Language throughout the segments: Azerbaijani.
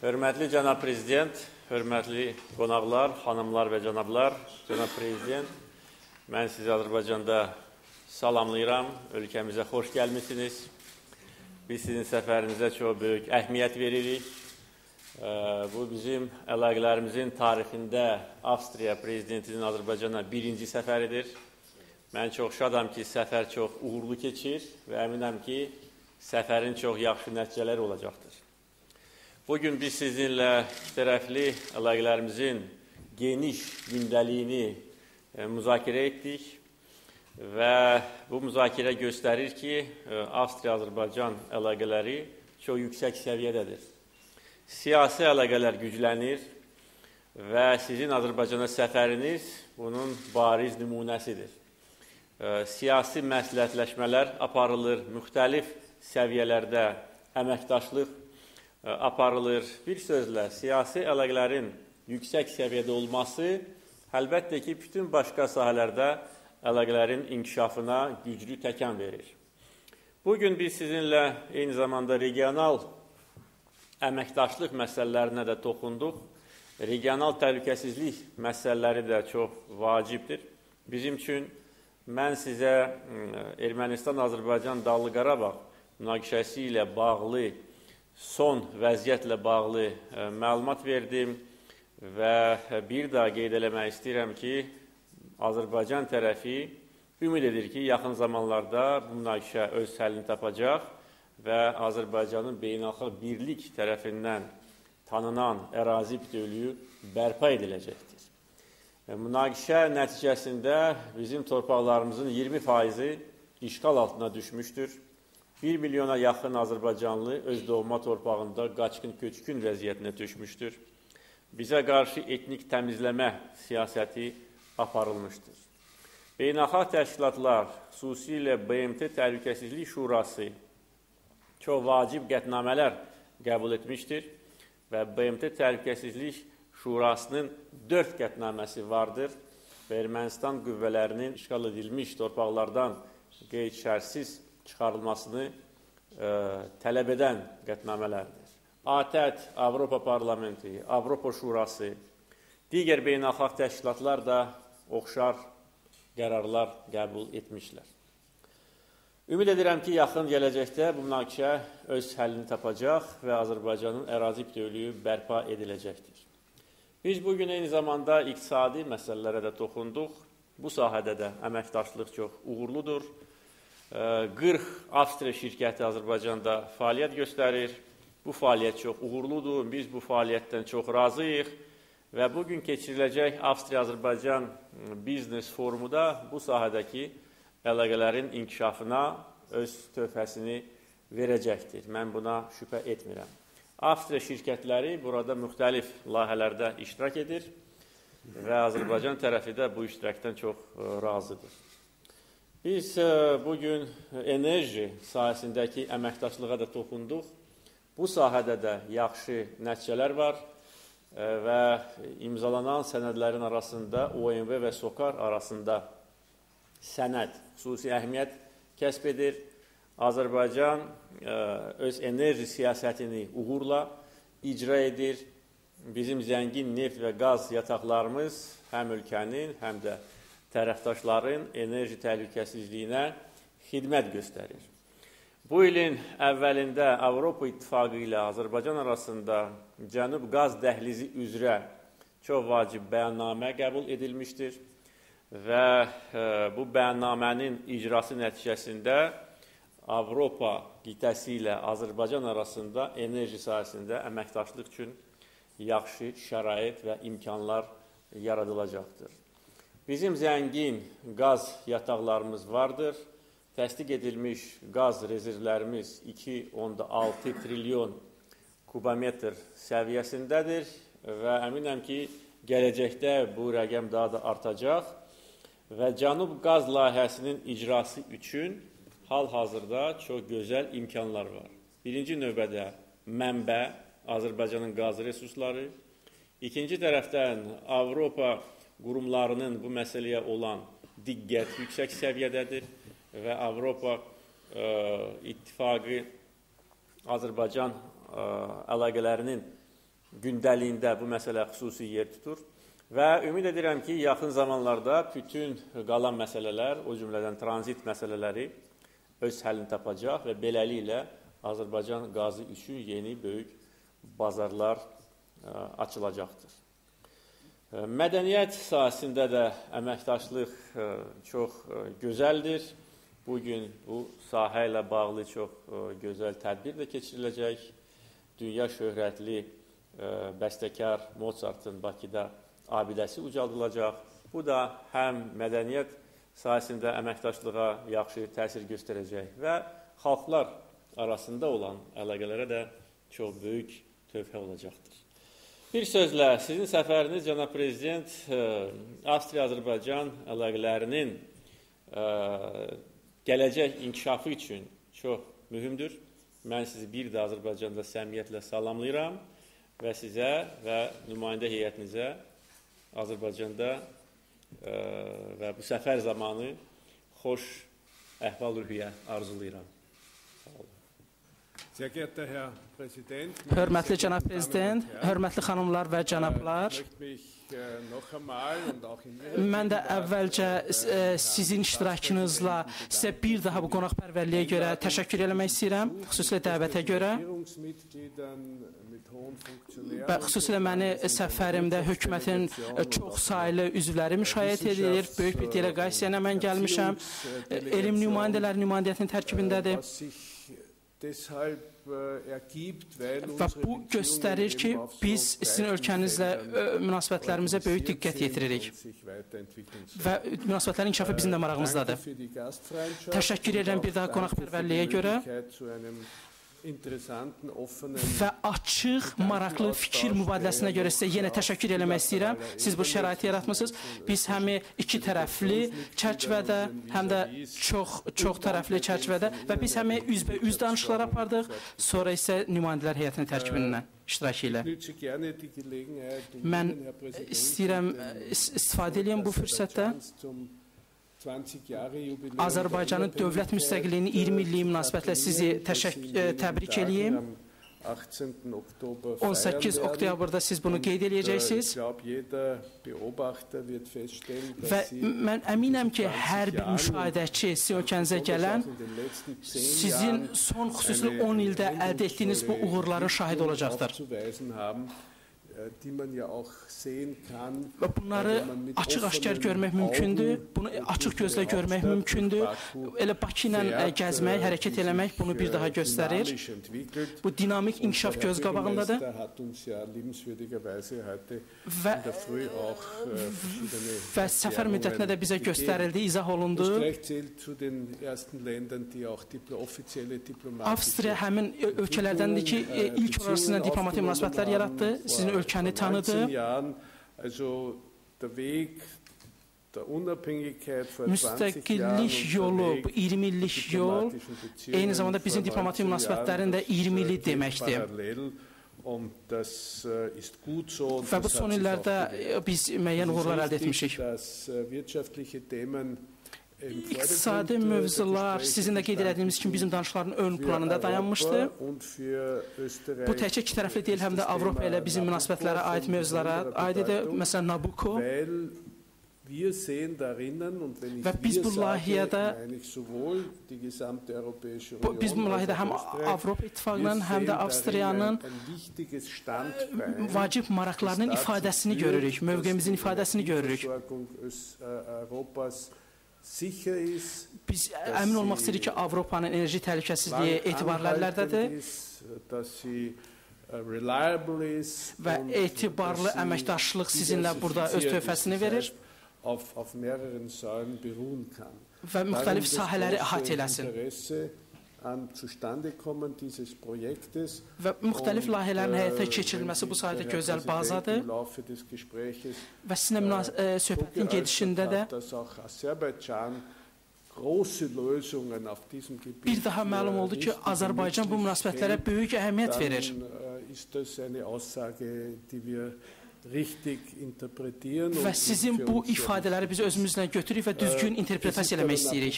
Hörmətli cənab prezident, hörmətli qonaqlar, xanımlar və cənablar, cənab prezident, mən sizi Azərbaycanda salamlayıram, ölkəmizə xoş gəlmisiniz. Biz sizin səfərinizə çox böyük əhəmiyyət veririk. Bu bizim əlaqələrimizin tarixində Avstriya prezidentinin Azərbaycana birinci səfəridir. Mən çox şadam ki, səfər çox uğurlu keçir və əminəm ki, səfərin çox yaxşı nəticələri olacaqdır. Bugün biz sizinlə tərəfli əlaqələrimizin geniş gündəliyini müzakirə etdik və bu müzakirə göstərir ki, Avstriya-Azərbaycan əlaqələri çox yüksək səviyyədədir. Siyasi əlaqələr güclənir və sizin Azərbaycana səfəriniz bunun bariz nümunəsidir. Siyasi məsləhətləşmələr aparılır, müxtəlif səviyyələrdə əməkdaşlıq aparılır. Bir sözlə, siyasi əlaqələrin yüksək səviyyədə olması əlbəttə ki, bütün başqa sahələrdə əlaqələrin inkişafına güclü təkan verir. Bugün biz sizinlə eyni zamanda regional əməkdaşlıq məsələlərinə də toxunduq. Regional təhlükəsizlik məsələləri də çox vacibdir. Bizim üçün mən sizə Ermənistan-Azərbaycan Dağlıq Qarabağ münaqişəsi ilə bağlı son vəziyyətlə bağlı məlumat verdim və bir daha qeyd eləmək istəyirəm ki, Azərbaycan tərəfi ümid edir ki, yaxın zamanlarda bu münaqişə öz həllini tapacaq və Azərbaycanın beynəlxalq birlik tərəfindən tanınan ərazi bütövlüyü bərpa ediləcəkdir. Münaqişə nəticəsində bizim torpaqlarımızın 20%-i işğal altına düşmüşdür. 1 milyona yaxın azərbaycanlı öz doğma torpağında qaçqın köçkün vəziyyətinə düşmüşdür. Bizə qarşı etnik təmizləmə siyasəti aparılmışdır. Beynəlxalq təşkilatlar, xüsusilə BMT Təhlükəsizlik Şurası çox vacib qətnamələr qəbul etmişdir və BMT Təhlükəsizlik Şurasının 4 qətnaməsi vardır və Ermənistan qüvvələrinin işğal edilmiş torpaqlardan qeyd-şərtsiz çıxarılmasını tələb edən qətnamələrdir. ATƏT, Avropa Parlamenti, Avropa Şurası, digər beynəlxalq təşkilatlar da oxşar qərarlar qəbul etmişlər. Ümid edirəm ki, yaxın gələcəkdə bu münaqişə öz həllini tapacaq və Azərbaycanın ərazi bütövlüyü bərpa ediləcəkdir. Biz bugün eyni zamanda iqtisadi məsələlərə də toxunduq. Bu sahədə də əməkdaşlıq çox uğurludur. 40 Avstriya şirkəti Azərbaycanda fəaliyyət göstərir. Bu fəaliyyət çox uğurludur. Biz bu fəaliyyətdən çox razıyıq və bugün keçiriləcək Avstriya-Azərbaycan biznes forumu da bu sahədəki əlaqələrin inkişafına öz töhfəsini verəcəkdir. Mən buna şübhə etmirəm. Avstriya şirkətləri burada müxtəlif layihələrdə iştirak edir və Azərbaycan tərəfi də bu iştirakdan çox razıdır. Biz bugün enerji sahəsindəki əməkdaşlığa da toxunduq. Bu sahədə də yaxşı nəticələr var və imzalanan sənədlərin arasında OMV və SOCAR arasında sənəd xüsusi əhəmiyyət kəsb edir. Azərbaycan öz enerji siyasətini uğurla icra edir. Bizim zəngin neft və qaz yataqlarımız həm ölkənin, həm də tərəfdaşların enerji təhlükəsizliyinə xidmət göstərir. Bu ilin əvvəlində Avropa İttifaqı ilə Azərbaycan arasında Cənub qaz dəhlizi üzrə çox vacib bəyannamə qəbul edilmişdir və bu bəyannamənin icrası nəticəsində Avropa qitəsi ilə Azərbaycan arasında enerji sahəsində əməkdaşlıq üçün yaxşı şərait və imkanlar yaradılacaqdır. Bizim zəngin qaz yataqlarımız vardır. Təsdiq edilmiş qaz rezervlərimiz 2,6 trilyon kubometr səviyyəsindədir və əminəm ki, gələcəkdə bu rəqəm daha da artacaq və Cənub qaz layihəsinin icrası üçün hal-hazırda çox gözəl imkanlar var. Birinci növbədə mənbə, Azərbaycanın qaz resursları, ikinci tərəfdən Avropa qurumlarının bu məsələyə olan diqqət yüksək səviyyədədir və Avropa İttifaqı Azərbaycan əlaqələrinin gündəliyində bu məsələ xüsusi yer tutur və ümid edirəm ki, yaxın zamanlarda bütün qalan məsələlər, o cümlədən tranzit məsələləri öz həllini tapacaq və beləliklə Azərbaycan qazı üçün yeni böyük bazarlar açılacaqdır. Mədəniyyət sahəsində də əməkdaşlıq çox gözəldir. Bugün bu sahə ilə bağlı çox gözəl tədbir də keçiriləcək. Dünya şöhrətli bəstəkar Mozartın Bakıda abidəsi ucaldılacaq. Bu da həm mədəniyyət sahəsində əməkdaşlığa yaxşı təsir göstərəcək və xalqlar arasında olan əlaqələrə də çox böyük tövhə olacaqdır. Bir sözlə, sizin səfəriniz, cənab Prezident, Avstriya-Azərbaycan əlaqələrinin gələcək inkişafı üçün çox mühümdür. Mən sizi bir də Azərbaycanda səmimiyyətlə salamlayıram və sizə və nümayəndə heyətinizə Azərbaycanda və bu səfər zamanı xoş əhval-ruhiyyə arzulayıram. Sağ olun. Hörmətli cənab prezident, hörmətli xanımlar və cənablar, mən də əvvəlcə sizin iştirakınızla sizə bir daha bu qonaqpərvərliyə görə təşəkkür eləmək istəyirəm, xüsusilə dəvətə görə və xüsusilə məni səfərimdə hökumətin çox saylı üzvləri müşayiət edir, böyük bir delegasiya ilə mən gəlmişəm, elm nümayəndələri nümayəndəyyətinin tərkibindədir. Və bu göstərir ki, biz sizin ölkənizlə münasibətlərimizə böyük diqqət yetiririk və münasibətlərin inkişafı bizim də marağımızdadır. Təşəkkür edirəm bir daha qonaqpərvərliyə görə və açıq, maraqlı fikir mübadiləsinə görə sizə yenə təşəkkür eləmək istəyirəm. Siz bu şəraiti yaratmısınız. Biz həm iki tərəfli çərçivədə, həm də çox tərəfli çərçivədə və biz həm üzbəüz danışıqlar apardıq, sonra isə nümayəndələr heyətinin tərkibindən iştirakı ilə. Mən istəyirəm, istifadə eləyəm bu fürsətdə. Azərbaycanın dövlət müstəqilliyinin 20 illiyi münasibətlə sizi təbrik eləyim. 18 oktyabrda siz bunu qeyd eləyəcəksiniz. Və mən əminəm ki, hər bir müşahidəçi sizin ölkənizə gələn sizin son xüsusi 10 ildə əldə etdiyiniz bu uğurların şahidi olacaqdır. Və bunları açıq-aşkar görmək mümkündür, bunu açıq gözlə görmək mümkündür. Elə Bakı ilə gəzmək, hərəkət eləmək bunu bir daha göstərir. Bu dinamik inkişaf göz qabağındadır. Və səfər müddətində də bizə göstərildi, izah olundu. Avstriya həmin ölkələrdəndir ki, ilk olaraq sizinlə diplomatik münasibətlər yaratdı, sizin ölkəni tanıdı. Müstəqillik yolu, bu 20 illik yol, eyni zamanda bizim diplomatik münasibətlərin də 20 ili deməkdir. Və bu son illərdə biz müəyyən uğurlar əldə etmişik. İqtisadi mövzular sizin də qeyd elədiyiniz kimi bizim danışıqların ön planında dayanmışdı. Bu təkcə iki tərəfli deyil, həm də Avropa ilə bizim münasibətlərə aid mövzulara aid idi. Məsələn, Nabucco. Və biz bu layihədə həm Avropa İttifaqının, həm də Avstriyanın vacib maraqlarının ifadəsini görürük, mövqemizin ifadəsini görürük. Biz əmin olmaq istəyirik ki, Avropanın enerji təhlükəsizliyi etibarlı əllərdədir və etibarlı əməkdaşlıq sizinlə burada öz töhfəsini verir və müxtəlif sahələri əhatə eləsin və müxtəlif layihələrin həyata keçirilməsi bu sahədə gözəl bazadır və sizinlə söhbətin gedişində də bir daha məlum oldu ki, Azərbaycan bu münasibətlərə böyük əhəmiyyət verir. Və sizin bu ifadələri biz özümüzlə götürürük və düzgün interpretasiya eləmək istəyirik.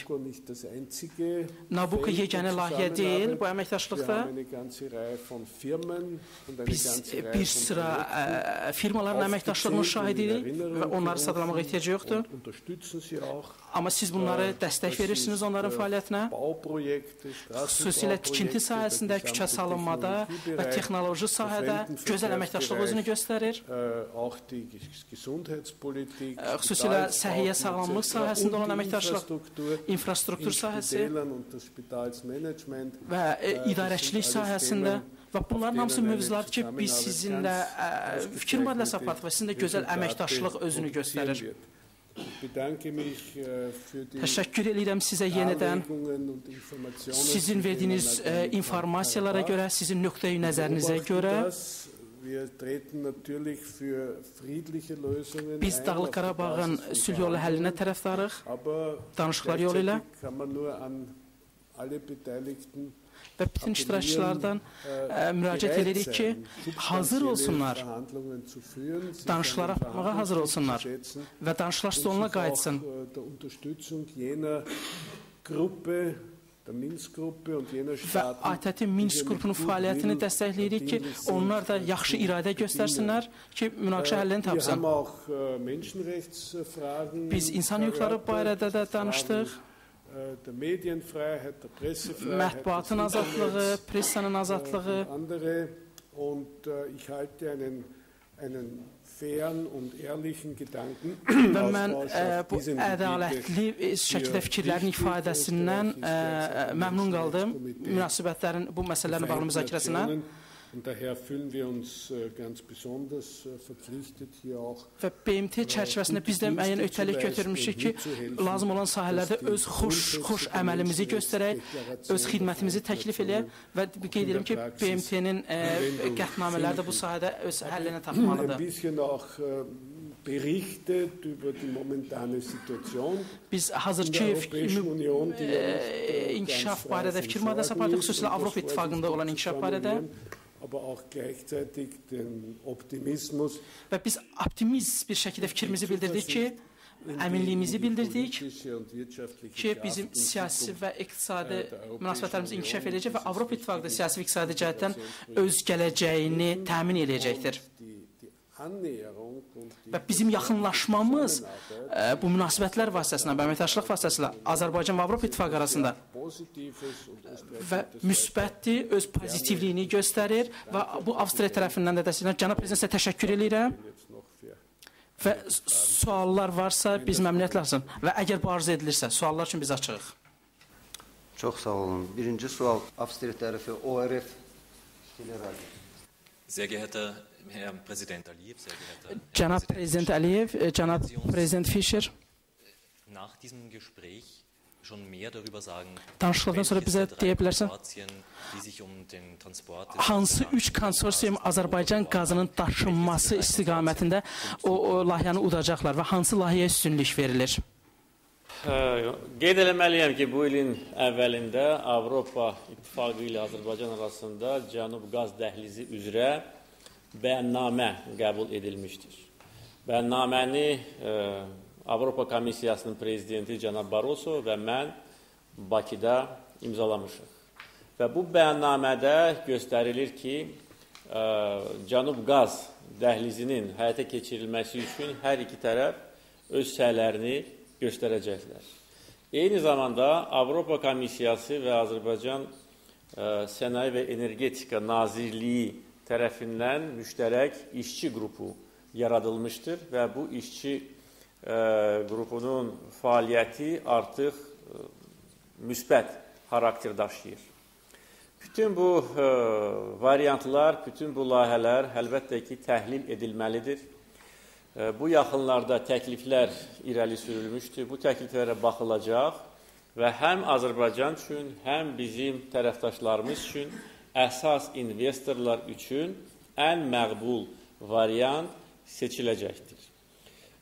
Nabucco yeganə layihə deyil bu əməkdaşlıqda. Biz bir sıra firmaların əməkdaşlığının şahidirik və onları sadalamağa ehtiyac yoxdur. Amma siz bunları dəstək verirsiniz onların fəaliyyətinə. Xüsusilə tikinti sahəsində, küçə salınmada və texnoloji sahədə gözəl əməkdaşlıq özünü göstərir. Xüsusilə səhiyyə sağlamlıq sahəsində olan əməkdaşlıq, infrastruktur sahəsi və idarəçilik sahəsində və bunların hamısı mövzulardır ki, biz sizinlə fikir mübadiləsi apardıq və sizin də gözəl əməkdaşlıq özünü göstərir. Təşəkkür edirəm sizə yenidən. Sizin verdiyiniz informasiyalara görə, sizin nöqteyi nəzərinizə görə. Biz Dağlıq Qarabağın sülh yolu həllinə tərəfdarıq, danışıqlar yolu ilə və bütün iştirakçılardan müraciət edirik ki, hazır olsunlar, danışıqlara aparmağa hazır olsunlar və danışıqlar stoluna qayıtsın. Və ATƏT-in Minsk qrupunun fəaliyyətini dəstəkləyirik ki, onlar da yaxşı iradə göstərsinlər ki, münaqişə həllini tapsın. Biz insan hüquqları barədə də danışdıq. Mətbuatın azadlığı, pressanın azadlığı. Və mən bu ədalətli şəkildə fikirlərin ifadəsindən məmnun qaldım münasibətlərin bu məsələlərlə bağlı müzakirəsinə. Və BMT çərçivəsində biz də müəyyən öhdəlik götürmüşük ki, lazım olan sahələrdə öz xoş əməlimizi göstərək, öz xidmətimizi təklif eləyək və qeyd edirəm ki, BMT-nin qətnamələri də bu sahədə öz həllini tapmalıdır. Biz hazırki inkişaf barədə fikir mübadiləsi apardıq, xüsusilə Avropa İttifaqında olan inkişaf barədə. Və biz optimist bir şəkildə fikrimizi bildirdik ki, əminliyimizi bildirdik ki, bizim siyasi və iqtisadi münasibətlərimiz inkişaf edəcək və Avropa İttifaqı da siyasi və iqtisadi cəhətdən öz gələcəyini təmin edəcəkdir. Və bizim yaxınlaşmamız bu münasibətlər vasitəsilə, əməkdaşlıq vasitəsilə Azərbaycan və Avropa İttifaqı arasında və müsbətdir, öz pozitivliyini göstərir və bu Avstriya tərəfindən də dəstəklənir. Cənab Prezident, sizə təşəkkür eləyirəm və suallar varsa biz məmnuniyyətlə alsın və əgər bu arzu edilirsə, suallar üçün biz açığıq. Çox sağ olun. Birinci sual Avstriya tərəfi ORF teleradio. Sehr geehrter Herr Präsident Aliyev, sehr geehrter Cənab Prezident Əliyev, cənab Prezident Fischer, nach diesem Gespräch schon mehr darüber sagen, danışıqlardan sonra bizə deyə bilərsən, hansı üç konsorsium Azərbaycan qazının daşınması istiqamətində o layihəni udacaqlar və hansı layihəyə üstünlük verilir? Qeyd eləməliyəm ki, bu ilin əvvəlində Avropa İttifaqı ilə Azərbaycan arasında Cənub qaz dəhlizi üzrə bəyannamə qəbul edilmişdir. Bəyannaməni Avropa Komissiyasının prezidenti cənab Barroso və mən Bakıda imzalamışıq. Və bu bəyannamədə göstərilir ki, Cənub qaz dəhlizinin həyata keçirilməsi üçün hər iki tərəf öz səylərini göstərəcəklər. Eyni zamanda Avropa Komissiyası və Azərbaycan Sənaye və Energetika Nazirliyi tərəfindən müştərək işçi qrupu yaradılmışdır və bu işçi qrupunun fəaliyyəti artıq müsbət xarakter daşıyır. Bütün bu variantlar, bütün bu layihələr əlbəttə ki, təhlil edilməlidir. Bu yaxınlarda təkliflər irəli sürülmüşdür. Bu təkliflərə baxılacaq və həm Azərbaycan üçün, həm bizim tərəfdaşlarımız üçün, əsas investorlar üçün ən məqbul variant seçiləcəkdir.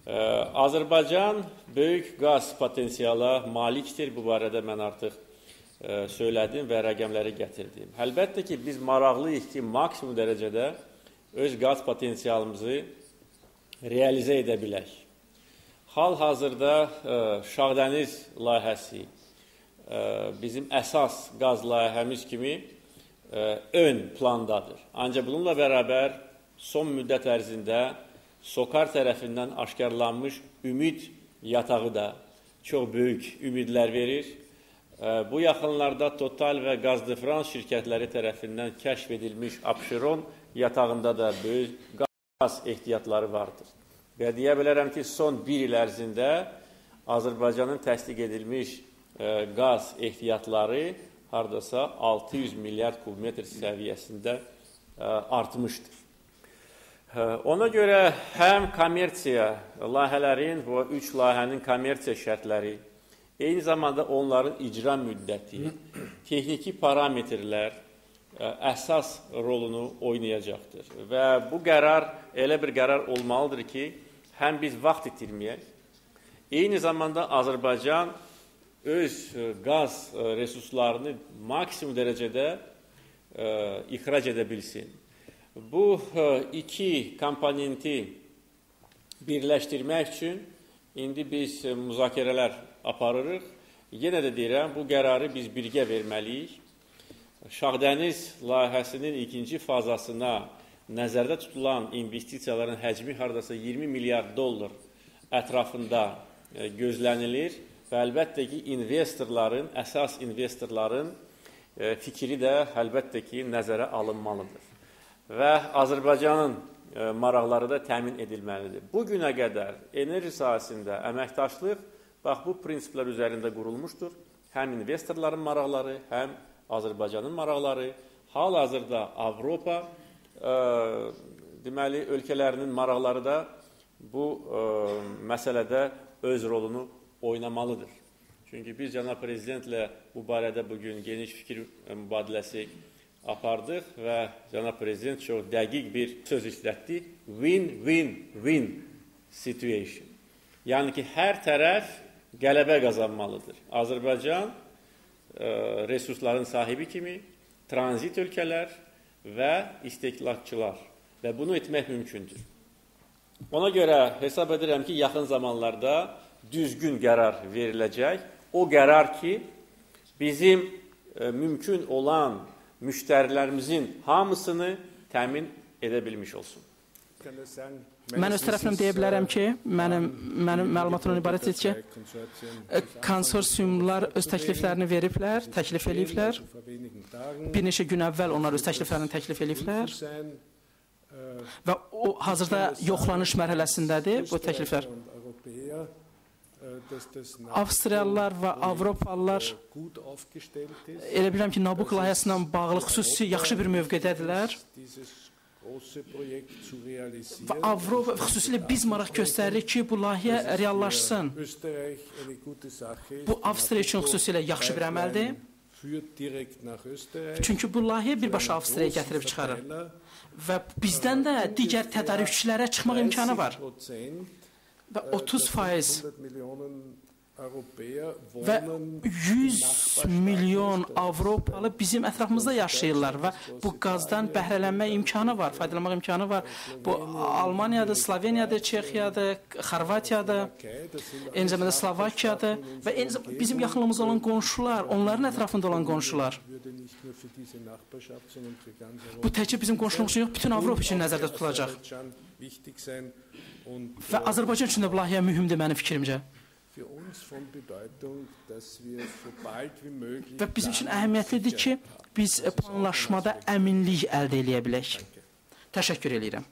Azərbaycan böyük qaz potensiala malikdir. Bu barədə mən artıq söylədim və rəqəmləri gətirdim. Əlbəttə ki, biz maraqlıyıq ki, maksimum dərəcədə öz qaz potensialımızı realizə edə bilək. Hal-hazırda Şahdəniz layihəsi bizim əsas qaz layihəmiz kimi ön plandadır. Ancaq bununla bərabər son müddət ərzində SOCAR tərəfindən aşkarlanmış Ümid yatağı da çox böyük ümidlər verir. Bu yaxınlarda Total və Gaz de France şirkətləri tərəfindən kəşf edilmiş Abşeron yatağında da böyük qaz ehtiyatları vardır. Və deyə bilərəm ki, son bir il ərzində Azərbaycanın təsdiq edilmiş qaz ehtiyatları hardasa 600 milyard kubmetr səviyyəsində artmışdır. Ona görə həm kommersiya layihələrin, bu üç layihənin kommersiya şərtləri, eyni zamanda onların icra müddəti, texniki parametrlər əsas rolunu oynayacaqdır. Və bu qərar elə bir qərar olmalıdır ki, həm biz vaxt itirməyək, eyni zamanda Azərbaycan öz qaz resurslarını maksimum dərəcədə ixrac edə bilsin. Bu iki komponenti birləşdirmək üçün indi biz müzakirələr aparırıq. Yenə də deyirəm, bu qərarı biz birgə verməliyik. Şahdəniz layihəsinin ikinci fazasına nəzərdə tutulan investisiyaların həcmi hardasa 20 milyard dollar ətrafında gözlənilir və əlbəttə ki, investorların, əsas investorların fikri də əlbəttə ki, nəzərə alınmalıdır. Və Azərbaycanın maraqları da təmin edilməlidir. Bu günə qədər enerji sahəsində əməkdaşlıq bax bu prinsiplər üzərində qurulmuşdur. Həm investorların maraqları, həm Azərbaycanın maraqları, hal-hazırda Avropa deməli, ölkələrinin maraqları da bu məsələdə öz rolunu oynamalıdır. Çünki biz cənab prezidentlə bu barədə bugün geniş fikir mübadiləsi apardıq və cənab prezident çox dəqiq bir söz işlətdi. Win-win-win situation. Yəni ki, hər tərəf qələbə qazanmalıdır. Azərbaycan resursların sahibi kimi, tranzit ölkələr və istehlakçılar və bunu etmək mümkündür. Ona görə hesab edirəm ki, yaxın zamanlarda düzgün qərar veriləcək. O qərar ki, bizim mümkün olan müştərilərimizin hamısını təmin edə bilmiş olsun. Mən öz tərəfimdən deyə bilərəm ki, mənim məlumatımdan ibarətdir ki, konsorsiumlar öz təkliflərini veriblər, təklif eləyiblər. Bir neçə gün əvvəl onlar öz təkliflərini təklif eləyiblər və o hazırda yoxlanış mərhələsindədir bu təkliflər. Avstriyalılar və Avropalılar elə bilirəm ki, Nabucco layihəsindən bağlı xüsusi yaxşı bir mövqedədirlər. Və Avropa, xüsusilə biz maraq göstəririk ki, bu layihə reallaşsın. Bu Avstriya üçün xüsusilə yaxşı bir əməldir. Çünki bu layihə birbaşa Avstriyaya gətirib çıxarır. Və bizdən də digər tədarükçülərə çıxmaq imkanı var. Və 30% və 100 milyon Avropalı bizim ətrafımızda yaşayırlar və bu qazdan bəhrələnmə imkanı var, faydalanmaq imkanı var. Bu Almaniyadır, Sloveniyadır, Çexiyadır, Xorvatiyadır, eyni zamanda Slovakiyadır və eyni bizim yaxınlığımızda olan qonşular, onların ətrafında olan qonşular. Bu təkcə bizim qonşuluğumuz üçün yox, bütün Avropa üçün nəzərdə tutulacaq. Və Azərbaycan üçün də bu layihə mühümdür mənim fikrimcə. Və bizim üçün əhəmiyyətlidir ki, biz planlaşmada əminlik əldə eləyə bilək. Təşəkkür eləyirəm.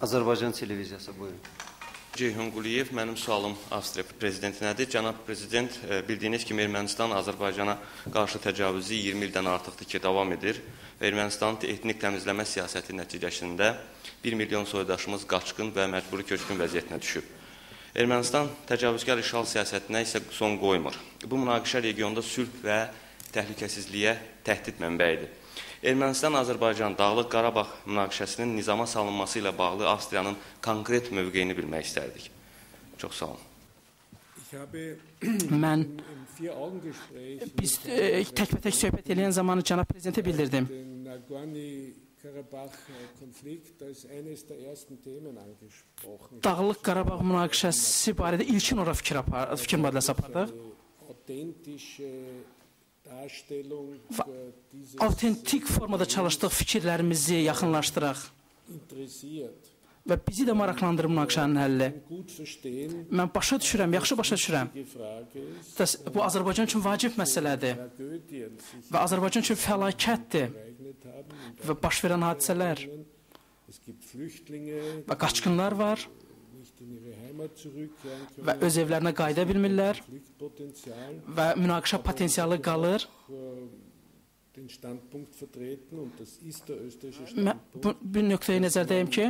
Azərbaycan televiziyası, buyurun. Ceyhun Quliyev, mənim sualım Avstriya prezidentinədir. Cənab prezident, bildiyiniz kimi Ermənistan Azərbaycana qarşı təcavüzü 20 ildən artıqdır ki, davam edir. Ermənistanın etnik təmizləmə siyasəti nəticəsində 1 milyon soydaşımız qaçqın və məcburi köçkün vəziyyətinə düşüb. Ermənistan təcavüzkar işğal siyasətinə isə son qoymur. Bu münaqişə regionda sülh və təhlükəsizliyə təhdid mənbəyidir. Ermənistan-Azərbaycan Dağlıq Qarabağ münaqişəsinin nizama salınması ilə bağlı Avstriyanın konkret mövqeyini bilmək istərdik. Çox sağ olun. Mən biz təkbətək söhbət eləyən zamanı cənab prezidentə bildirdim. Dağlıq Qarabağ münaqişəsi barədə ilkin ora fikir mübadiləsi apardıq. Və autentik formada çalışdıq fikirlərimizi yaxınlaşdıraq. Və bizi də maraqlandırır münaqişənin həlli. Mən başa düşürəm, yaxşı başa düşürəm. Bu Azərbaycan üçün vacib məsələdir və Azərbaycan üçün fəlakətdir və baş verən hadisələr və qaçqınlar var və öz evlərinə qayıda bilmirlər və münaqişə potensialı qalır. Mən bu nöqteyi nəzərdəyim ki,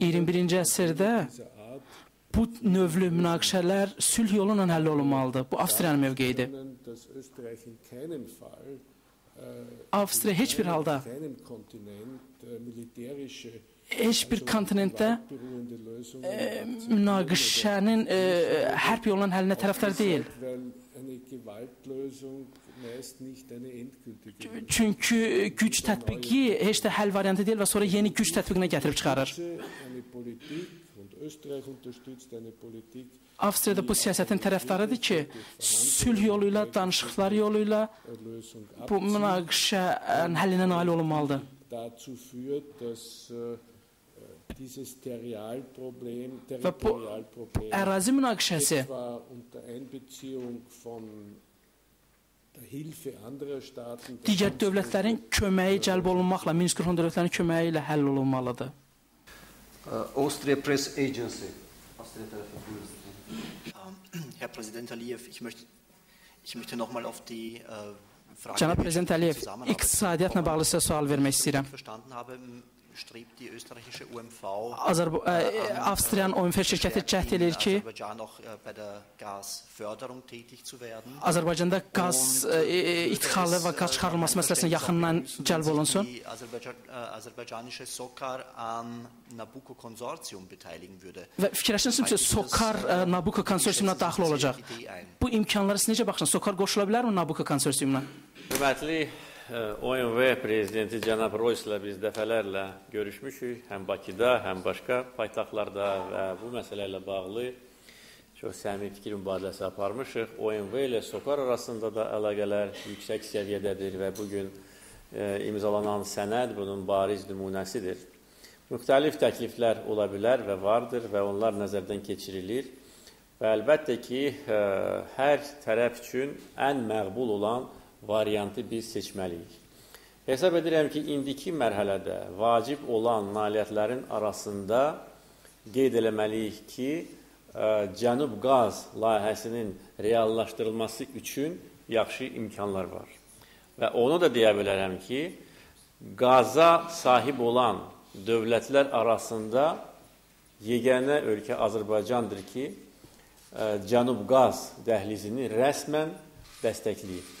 21-ci əsrdə bu növlü münaqişələr sülh yolu ilə həll olunmalıdır. Bu Avstriyanın mövqeyidir. Avstriya heç bir halda, heç bir kontinentdə münaqişənin hərb yolla həllinə tərəfdar deyil. Çünki güc tətbiqi heç də həll variantı deyil və sonra yeni güc tətbiqinə gətirib çıxarır. Avstriyada bu siyasətin tərəfdarıdır ki, sülh yolu ilə, danışıqlar yolu ilə bu münaqişənin həllinə nail olunmalıdır. Və bu ərazi münaqişəsi digər dövlətlərin köməyi cəlb olunmaqla, Minsk qrupunun dövlətlərinin köməyi ilə həll olunmalıdır. Austria Press Agency. Avstriya tərəfi buyurun. Herr Präsident Aliyev, ich möchte noch mal auf die Frage. Cənab Prezident Əliyev, iqtisadiyyatla bağlı sizə sual vermək istəyirəm. Avstriyanın OMV şirkəti cəhd eləyir ki, Azərbaycanda qaz idxalı və qaz çıxarılması məsələsinə yaxından cəlb olunsun. Və fikirləşirsiniz ki, SOCAR Nabucco konsorsiumuna daxil olacaq. Bu imkanlara siz necə baxırsınız? SOCAR qoşula bilərmi Nabucco konsorsiumuna? Hörmətli OMV prezidenti cənab Roysla biz dəfələrlə görüşmüşük, həm Bakıda, həm başqa paytaxtlarda və bu məsələ ilə bağlı çox səmimi fikir mübadiləsi aparmışıq. OMV ilə SOCAR arasında da əlaqələr yüksək səviyyədədir və bugün imzalanan sənəd bunun bariz nümunəsidir. Müxtəlif təkliflər ola bilər və vardır və onlar nəzərdən keçirilir və əlbəttə ki, hər tərəf üçün ən məqbul olan variantı biz seçməliyik. Hesab edirəm ki, indiki mərhələdə vacib olan nailiyyətlərin arasında qeyd eləməliyik ki, Cənub qaz layihəsinin reallaşdırılması üçün yaxşı imkanlar var. Və onu da deyə bilərəm ki, qaza sahib olan dövlətlər arasında yeganə ölkə Azərbaycandır ki, Cənub qaz dəhlizini rəsmən dəstəkləyibdir.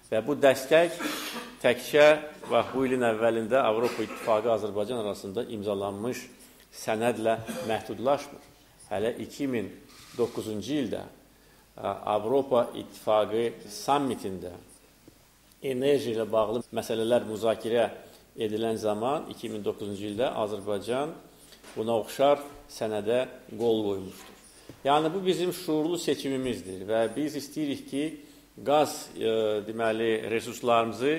Və bu dəstək təkcə bax, bu ilin əvvəlində Avropa İttifaqı Azərbaycan arasında imzalanmış sənədlə məhdudlaşmır. Hələ 2009-cu ildə Avropa İttifaqı sammitində enerji ilə bağlı məsələlər müzakirə edilən zaman 2009-cu ildə Azərbaycan buna oxşar sənədə qol qoymuşdur. Yəni, bu bizim şuurlu seçimimizdir və biz istəyirik ki, qaz deməli, resurslarımızı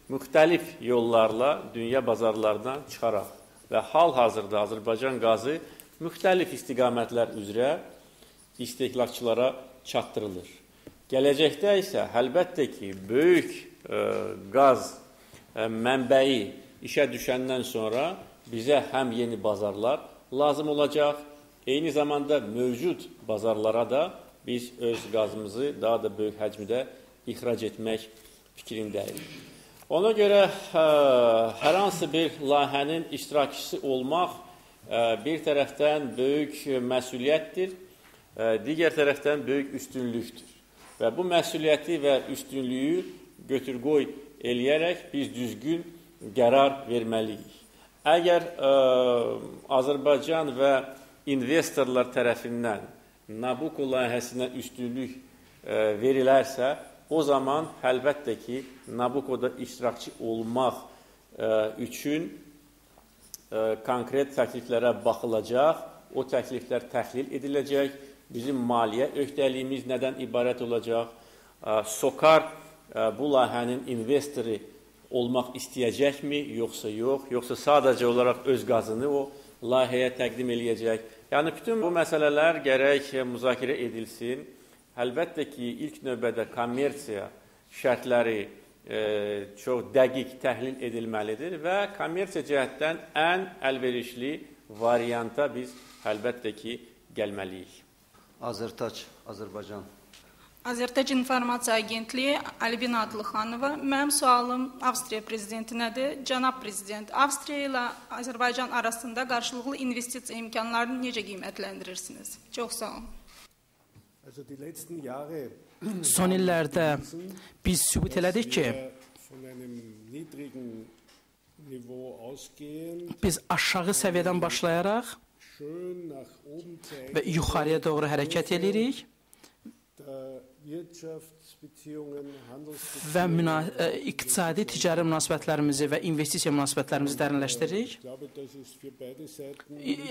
müxtəlif yollarla dünya bazarlarından çıxaraq və hal-hazırda Azərbaycan qazı müxtəlif istiqamətlər üzrə istehlakçılara çatdırılır. Gələcəkdə isə əlbəttə ki, böyük qaz mənbəyi işə düşəndən sonra bizə həm yeni bazarlar lazım olacaq, eyni zamanda mövcud bazarlara da biz öz qazımızı daha da böyük həcmdə ixrac etmək fikrindəyik. Ona görə hər hansı bir layihənin iştirakçısı olmaq bir tərəfdən böyük məsuliyyətdir, digər tərəfdən böyük üstünlükdür. Və bu məsuliyyəti və üstünlüyü götür-qoy eləyərək biz düzgün qərar verməliyik. Əgər Azərbaycan və investorlar tərəfindən Nabucco layihəsinə üstünlük verilərsə, o zaman əlbəttə ki, Nabuccoda iştirakçı olmaq üçün konkret təkliflərə baxılacaq, o təkliflər təhlil ediləcək, bizim maliyyə öhdəliyimiz nədən ibarət olacaq, SOCAR bu layihənin investoru olmaq istəyəcəkmi, yoxsa yox, yoxsa sadəcə olaraq öz qazını o layihəyə təqdim eləyəcək. Yəni, bütün bu məsələlər gərək müzakirə edilsin. Əlbəttə ki, ilk növbədə kommersiya şərtləri çox dəqiq təhlil edilməlidir və kommersiya cəhətdən ən əlverişli varianta biz əlbəttə ki, gəlməliyik. Azərtac, Azərbaycan. Azərtac İnformasiya Agentliyi, Albina Adlıxanova. Mənim sualım Avstriya prezidentinədir. Cənab prezident, Avstriya ilə Azərbaycan arasında qarşılıqlı investisiya imkanlarını necə qiymətləndirirsiniz? Çox sağ olun. Son illərdə biz sübut elədik ki, biz aşağı səviyyədən başlayaraq və yuxarıya doğru hərəkət edirik və iqtisadi ticari münasibətlərimizi və investisiya münasibətlərimizi dərinləşdiririk.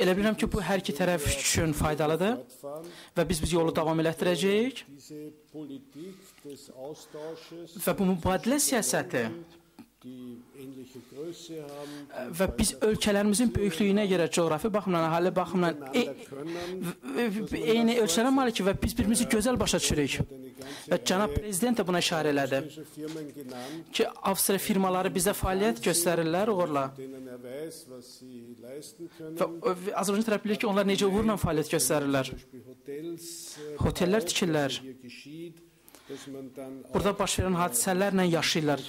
Elə bilirəm ki, bu hər iki tərəf üçün faydalıdır və biz yolu davam elətdirəcəyik və bu mübadilə siyasəti və biz ölkələrimizin böyüklüyünə görə coğrafi baxımdan, əhali baxımdan eyni ölkələrə malik və biz birbirimizi gözəl başa düşürük. Və cənab prezident də buna işarə elədi ki, Avstriya firmaları bizdə fəaliyyət göstərirlər uğurla. Və Azərbaycan tərəf bilir ki, onlar necə uğurla fəaliyyət göstərirlər. Hotellər tikirlər. Burada baş verən hadisələrlə yaşayırlar.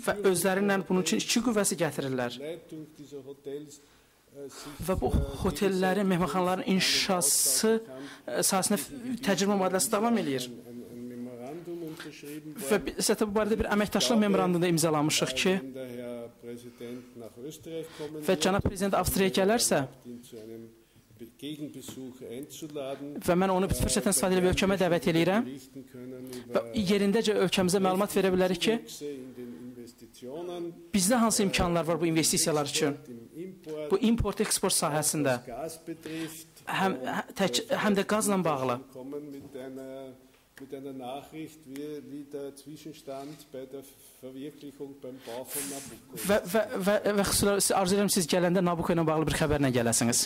Və özləri ilə bunun üçün işçi qüvvəsi gətirirlər. Və bu hotellərin, mehmanxanaların inşası sahəsində təcrübə mübadiləsi davam eləyir. Və biz hətta bu barədə bir əməkdaşlıq memorandumu da imzalamışıq ki, və cənab prezident Avstriyaya gələrsə, və mən onu fürsətdən istifadə edib ölkəmə dəvət eləyirəm və yerindəcə ölkəmizə məlumat verə bilərik ki, bizdə hansı imkanlar var bu investisiyalar üçün? Bu import-eksport sahəsində, həm də qazla bağlı. Və xüsusilə arzu edirəm siz gələndə Nabucco ilə bağlı bir xəbərlə gələsiniz.